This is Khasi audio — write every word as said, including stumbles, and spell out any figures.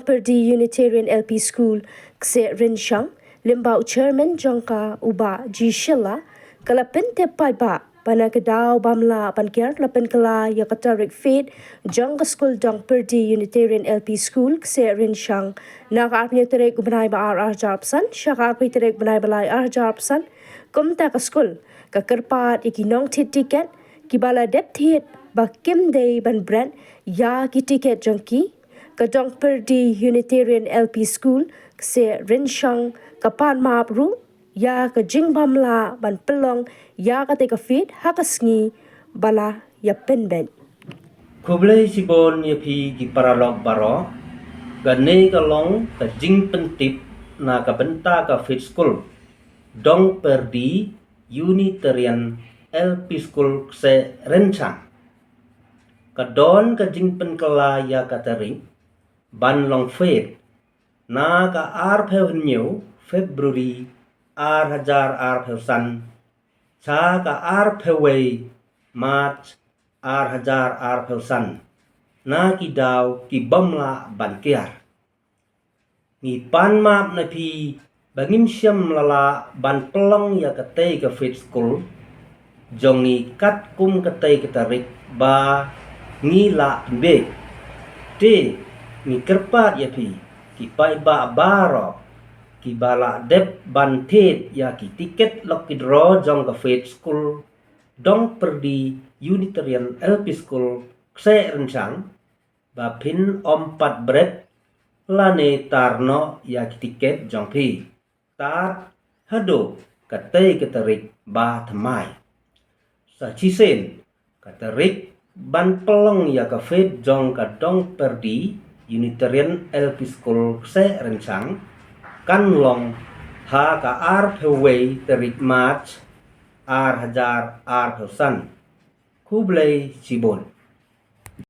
Pyrdi Unitarian L P School, Kseh Rynshang, lyngba u chairman jong ka u Bah G Shylla, ka la pyntip paidbah ba na ka daw bym lah ban kiar la pynkylla ïa ka tarik fete jong ka skul Dong Pyrdi Unitarian L P School, Kseh Rynshang, na ka arphew tarik u bnai ba ar arhajar arphew san sha ka arphew tarik u bnai ba lai arhajar arphew san. Kumta ka skul ka kyrpad ïa ki nongthied tiket kiba la dep thied ba kim dei ban bret ïa ki tiket jong ki. Ka Dong Pyrdi Unitarian L P School, Kseh Rynshang, ka pan map ruh ïa ka jingbym lah ban pynlong ïa katei ka fete ha ka sngi ba la ïa pynbeit. Khublei shibun ïa phi ki paralok baroh. Kane ka long ka jingpyntip na ka bynta ka fete skul Dong Pyrdi Unitarian L P School, Kseh Rynshang. Ka don ka jingpynkylla ïa ka tarik ban long fete na ka arphew hynñiew February arhajar arphew san sha ka arphew wei March arhajar arphew san, na ki daw ki bym lah ban kiar. Ngi pan map na phi ba ngim shym la lah ban pynlong ïa katei ka fete skul jong ngi katkum katei ka tarik ba ngi lah pynbeit. Te ngi kyrpad ïa phi ki paidbah baroh kiba la dep ban thied ïa ki tiket lucky draw jong ka fete skul Dong Pyrdi Unitarian L P School, Kseh Rynshang, ba phin ym pat bret lane tar noh ïa ki tiket jong phi tad haduh katei ka tarik ba thymmai. Sa shisien ka tarik ban pynlong ïa ka fete jong ka Dong Pyrdi Unitarian L P School, Kseh Rynshang, kan long ha ka arphew wei tarik March arhajar arphew san. Khublei shibun.